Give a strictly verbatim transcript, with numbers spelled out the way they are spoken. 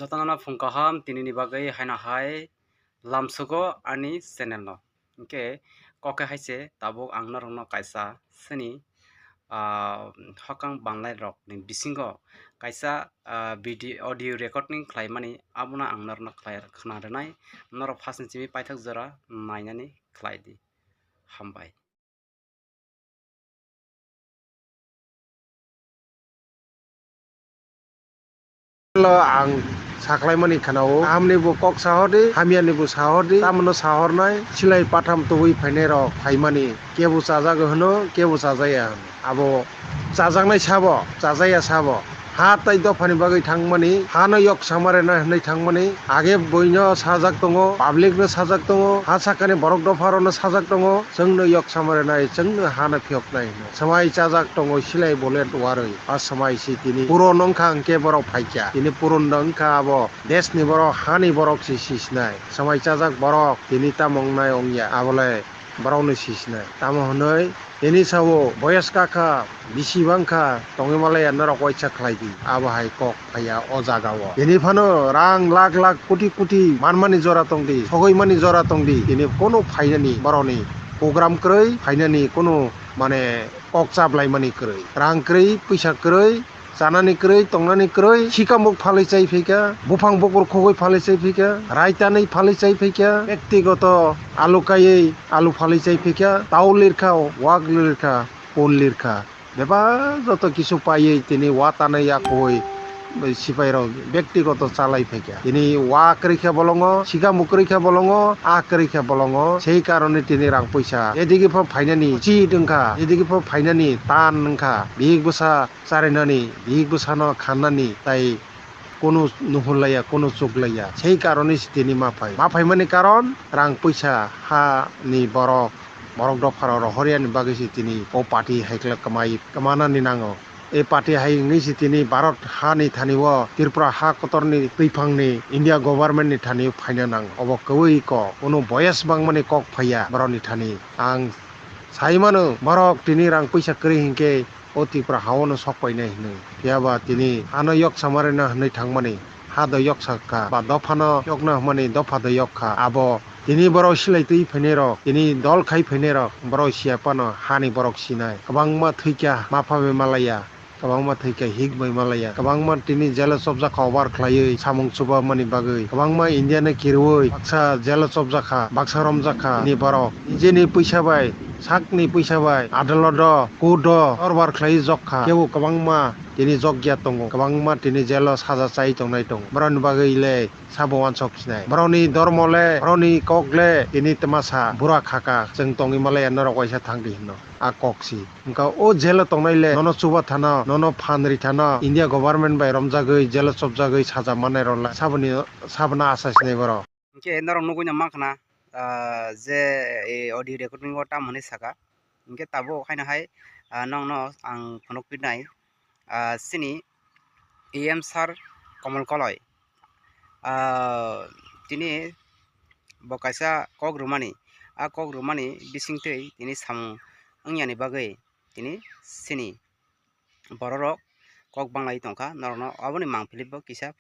Jotono phung kaham, tinini bagwi haino hai lamsugo ani channel no. Hinkhe kok khe hai se tabuk ang norokno kaisa sini, ah, hokang banglai rokni bisingo kaisa, ah, video, audio recording khlaimani, abono ang norokno khlai, khna rwnai. Norok first ni simi paithak jora nainani khlai di. Hambai. Ang saklaimani khwnao, kahamni bo kok sahordi, hamyani bo sahordi, tamno sahornai, silai patham tubui phainai rok phaimani, kebo chajak hwno, kebo chajaya hwno. Abo chajaknai sabo, chajaya sabo. Ha tai dophani bagwi thangmani, hano yok samarena hwnwi thangmani, age boino sajak tongo, public no sajak tongo, ha sakani borok dopharokno sajak tongo, chwngno yok samarenai, chwngno hano phiyoknai hwnwi. Swmai chajak tongo silai bullet warwi, a swmai si tini puron wngkha hwnkhe borok phaikha, tini puron wngkha abo desni borok, hani borok si sisinai, swmai chajak borok tini tamo wngnai wngya, abole borokno sisinai, tamo hwnwi tini sao boyos kakha, bisi bangkha tongwi malaya norok waisa khlai di, abo hai kok phaiya o jaga o. Tini phano rang lakh lakh koti koti manmani jora tongdi, sogwi mani jora tongdi, tini kono phainani borokni program kwrwi, phainani kono mane kok chaplaimani kwrwi, rang kwrwi, puisa kwrwi, chanani kwrwi, tongnani kwrwi, sikamuk phalwi chai phaikha, buphang bukur khogwi phalwi chai phaikha, rai tanwi phalwi chai phaikha, bektigoto alu kaiwi alu phalwi chai phaikha, tau lirkha, wak lirkha, pul lirkha, bebak joto kisu paiwi tini wa tanwi yakhoi sipai rok bektigoto chalai phaikha. Tini wa kwrwi khe bolongo, sikamuk kwrwi khe bolongo, a kwrwi khe bolongo, sei karone tini rang puisa edigi pho phainani chit wngkha, edigi pho phainani tan wngkha, bihik bwsa charinani, bihik bwsano khannani, tai kunu nuhurlaiya, kunu chuklaiya. Sei karone se tini ma phai. Ma phaimani karon rang puisa, ha ni borok, borok dopharo rohorya ni bagwi se tini o party hai khe kwmai, kwmana ni nango. E party hai wngwi se tini Bharat ha ni thani o, Tripura ha kotor ni twiphang ni India government ni thani o phaina nango. Obo kwrwi kok, kunu boyes bangmani kok phaiya borok ni thani. Ang sai mano, borok tini rang puisa kwrwi hinkhe o Tripura ha-o no sok painai hinwi. Phiya ba tini ano yok samarina hinwi thangmani, ha do yok sakha, ba dophano yokna hwnmani dopha do yok kha. Abo tini borok silai twi phainai rok, tini dol khai phainai rok, borok siya phano hani borok sinai. Kwbangma thwikha, ma pha bai malaya, kwbangma thwikha, hik bai malaya, kwbangma tini jelo chopjak kha, obar khlaiwi samung chubamani bagwi, kwbangma India no kiriwi baksa jelo chopjak kha, baksa romjak kha. Tini borok nijeni puisa bai, sakni puisa bai adaloto, court o dorbar khlai jok kha. Kebo kwbangma tini jokya tongo, kwbangma tini jelo saja chai tongnai tongo. Borokni bagwi le sabo uansuk sinai. Borokni dormo le, borokni kok le tini twmasa bura khaka, chwng tongwi malaya norok waisa thangdi hino. A kok si. Wngkha o jelo tongnai le nono chuba thano, nono phan ri thano, India government bai romjagwi, jelo chopjagwi saja manai rok le saboni, sabono asa sinai borok. Hinkhe norok nugui no mankha na, ah, je, eh, audio recording o tam hinwi saka. Hinkhe tabuk haino hai, ah, nokno ang phunuk pinai, ah, chini E M sir Komol Koloi, ah, tini bo kaisa kok rwmani, a kok rwmani bisingtwi tini samung wngyani bagwi tini chini bororok kok banglai tongkha, norokno aboni mangpili bo kisa.